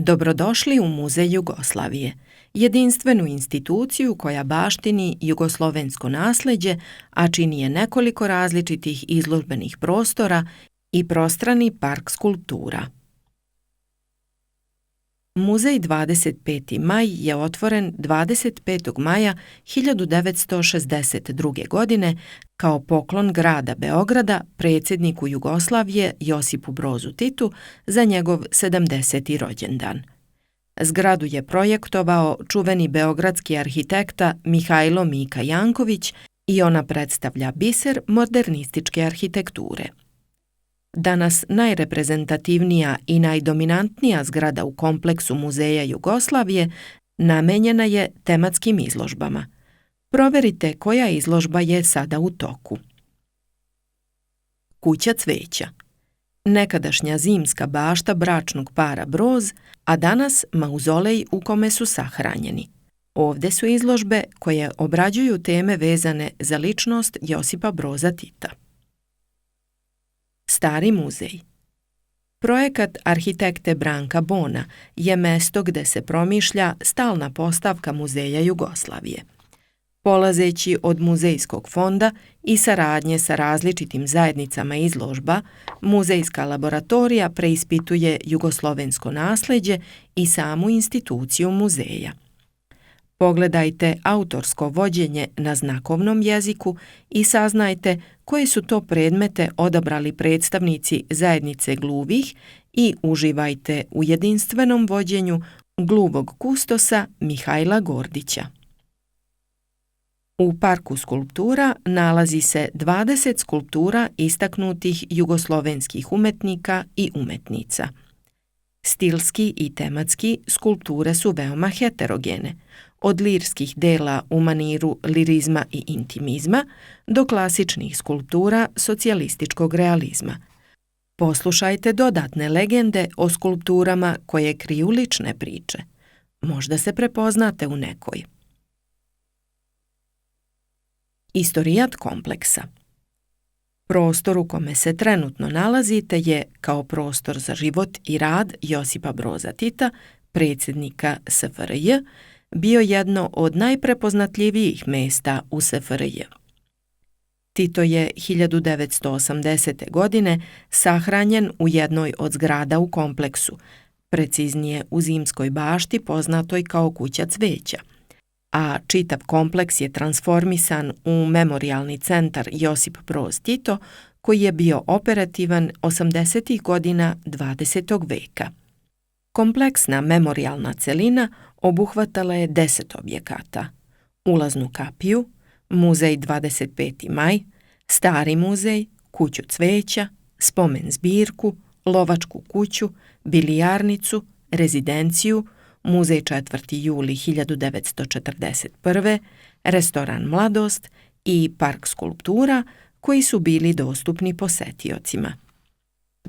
Dobrodošli u Muzej Jugoslavije, jedinstvenu instituciju koja baštini jugoslovensko nasleđe, a čini je nekoliko različitih izložbenih prostora i prostrani park skulptura. Muzej 25. maj je otvoren 25. maja 1962. godine kao poklon grada Beograda predsjedniku Jugoslavije Josipu Brozu Titu za njegov 70. rođendan. Zgradu je projektovao čuveni beogradski arhitekta Mihajlo Mika Janković i ona predstavlja biser modernističke arhitekture. Danas najreprezentativnija i najdominantnija zgrada u kompleksu Muzeja Jugoslavije namenjena je tematskim izložbama. Proverite koja izložba je sada u toku. Kuća cveća. Nekadašnja zimska bašta bračnog para Broz, a danas mauzolej u kome su sahranjeni. Ovde su izložbe koje obrađuju teme vezane za ličnost Josipa Broza Tita. Stari muzej. Projekat arhitekte Branka Bona je mesto gde se promišlja stalna postavka Muzeja Jugoslavije. Polazeći od muzejskog fonda i saradnje sa različitim zajednicama izložba, muzejska laboratorija preispituje jugoslovensko nasleđe i samu instituciju muzeja. Pogledajte autorsko vođenje na znakovnom jeziku i saznajte koje su to predmete odabrali predstavnici zajednice gluvih i uživajte u jedinstvenom vođenju gluvog kustosa Mihajla Gordića. U parku skulptura nalazi se 20 skulptura istaknutih jugoslovenskih umetnika i umetnica. Stilski i tematski skulpture su veoma heterogene, od lirskih dela u maniru lirizma i intimizma do klasičnih skulptura socijalističkog realizma. Poslušajte dodatne legende o skulpturama koje kriju lične priče. Možda se prepoznate u nekoj. Istorijat kompleksa. Prostor u kome se trenutno nalazite je, kao prostor za život i rad Josipa Broza Tita, predsjednika SFRJ, bio jedno od najprepoznatljivijih mesta u SFRJ. Tito je 1980. godine sahranjen u jednoj od zgrada u kompleksu, preciznije u zimskoj bašti poznatoj kao kuća cveća, a čitav kompleks je transformisan u memorijalni centar Josip Broz Tito, koji je bio operativan 80. godina 20. veka. Kompleksna memorijalna celina obuhvatala je 10 objekata: ulaznu kapiju, muzej 25. maj, stari muzej, kuću cveća, spomen zbirku, lovačku kuću, bilijarnicu, rezidenciju, muzej 4. juli 1941., restoran Mladost i park skulptura koji su bili dostupni posetiocima.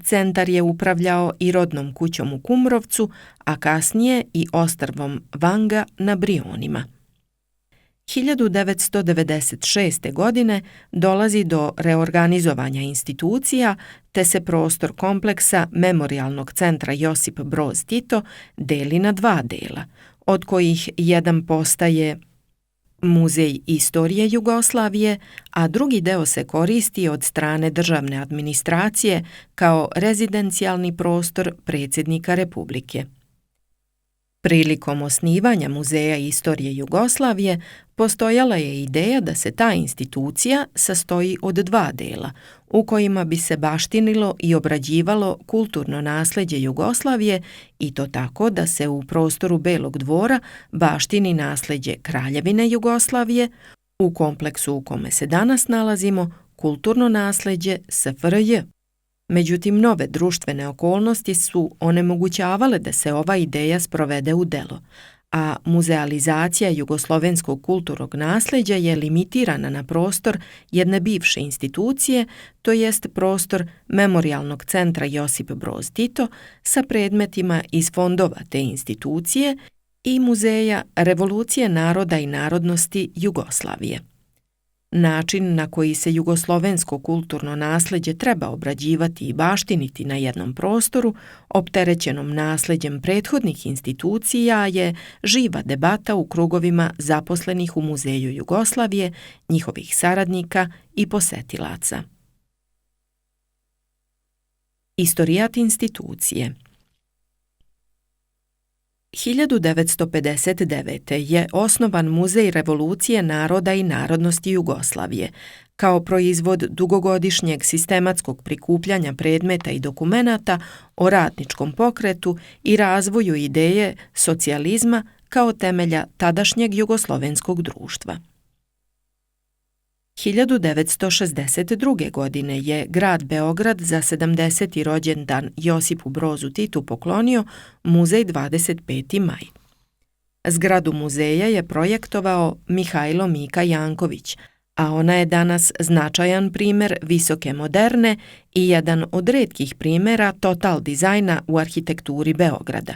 Centar je upravljao i rodnom kućom u Kumrovcu, a kasnije i ostrvom Vanga na Brionima. 1996. godine dolazi do reorganizovanja institucija, te se prostor kompleksa Memorijalnog centra Josip Broz Tito deli na 2 dela, od kojih jedan postaje Muzej istorije Jugoslavije, a drugi deo se koristi od strane državne administracije kao rezidencijalni prostor predsjednika Republike. Prilikom osnivanja Muzeja istorije Jugoslavije postojala je ideja da se ta institucija sastoji od 2 dela, u kojima bi se baštinilo i obrađivalo kulturno nasleđe Jugoslavije, i to tako da se u prostoru Belog dvora baštini nasleđe Kraljevine Jugoslavije, u kompleksu u kome se danas nalazimo kulturno nasleđe SFRJ. Međutim, nove društvene okolnosti su onemogućavale da se ova ideja sprovede u delo, a muzealizacija jugoslovenskog kulturnog nasleđa je limitirana na prostor jedne bivše institucije, to jest prostor Memorijalnog centra Josip Broz Tito sa predmetima iz fondova te institucije i Muzeja Revolucije naroda i narodnosti Jugoslavije. Način na koji se jugoslovensko kulturno nasleđe treba obrađivati i baštiniti na jednom prostoru, opterećenom nasleđem prethodnih institucija, je živa debata u krugovima zaposlenih u Muzeju Jugoslavije, njihovih saradnika i posetilaca. Istorijat institucije. 1959. je osnovan Muzej revolucije naroda i narodnosti Jugoslavije kao proizvod dugogodišnjeg sistematskog prikupljanja predmeta i dokumenata o radničkom pokretu i razvoju ideje socijalizma kao temelja tadašnjeg jugoslovenskog društva. 1962. godine je grad Beograd za 70. rođendan Josipu Brozu Titu poklonio Muzej 25. maj. Zgradu muzeja je projektovao Mihajlo Mika Janković, a ona je danas značajan primer visoke moderne i jedan od retkih primjera total dizajna u arhitekturi Beograda.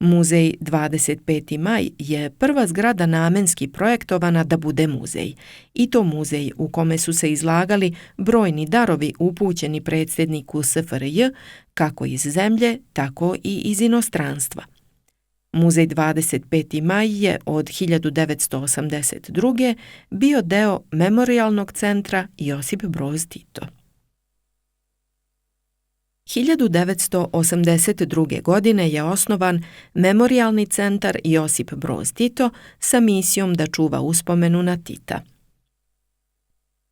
Muzej 25. maj je prva zgrada namenski projektovana da bude muzej, i to muzej u kome su se izlagali brojni darovi upućeni predsjedniku SFRJ, kako iz zemlje, tako i iz inostranstva. Muzej 25. maj je od 1982. bio deo Memorijalnog centra Josip Broz Tito. 1982. godine je osnovan Memorijalni centar Josip Broz Tito sa misijom da čuva uspomenu na Tita.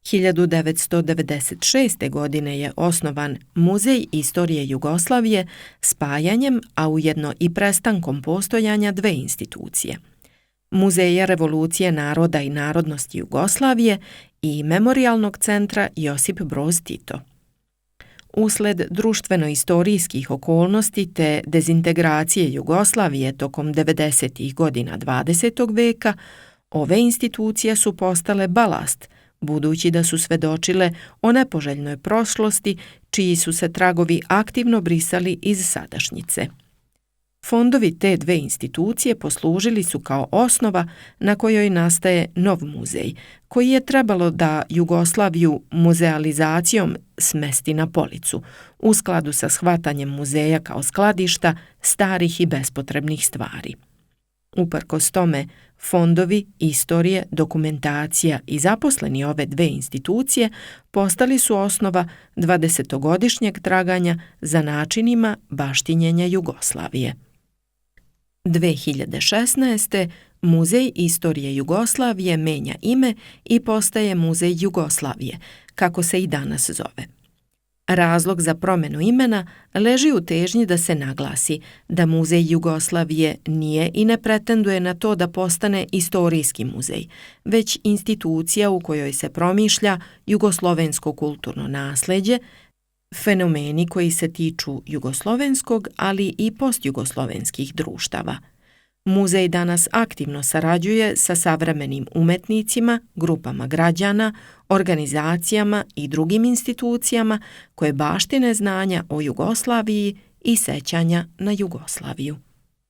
1996. godine je osnovan Muzej istorije Jugoslavije spajanjem, a ujedno i prestankom postojanja dve institucije: Muzeja revolucije naroda i narodnosti Jugoslavije i Memorijalnog centra Josip Broz Tito. Usled društveno-istorijskih okolnosti te dezintegracije Jugoslavije tokom 90. godina 20. veka, ove institucije su postale balast, budući da su svedočile o nepoželjnoj prošlosti čiji su se tragovi aktivno brisali iz sadašnjice. Fondovi te dve institucije poslužili su kao osnova na kojoj nastaje nov muzej, koji je trebalo da Jugoslaviju muzealizacijom smesti na policu, u skladu sa shvatanjem muzeja kao skladišta starih i bespotrebnih stvari. Uprkos tome, fondovi, istorije, dokumentacija i zaposleni ove dve institucije postali su osnova 20-godišnjeg traganja za načinima baštinjenja Jugoslavije. 2016. Muzej istorije Jugoslavije menja ime i postaje Muzej Jugoslavije, kako se i danas zove. Razlog za promjenu imena leži u težnji da se naglasi da Muzej Jugoslavije nije i ne pretenduje na to da postane istorijski muzej, već institucija u kojoj se promišlja jugoslovensko kulturno nasleđe, fenomeni koji se tiču jugoslovenskog, ali i postjugoslovenskih društava. Muzej danas aktivno sarađuje sa savremenim umetnicima, grupama građana, organizacijama i drugim institucijama koje baštine znanja o Jugoslaviji i sećanja na Jugoslaviju.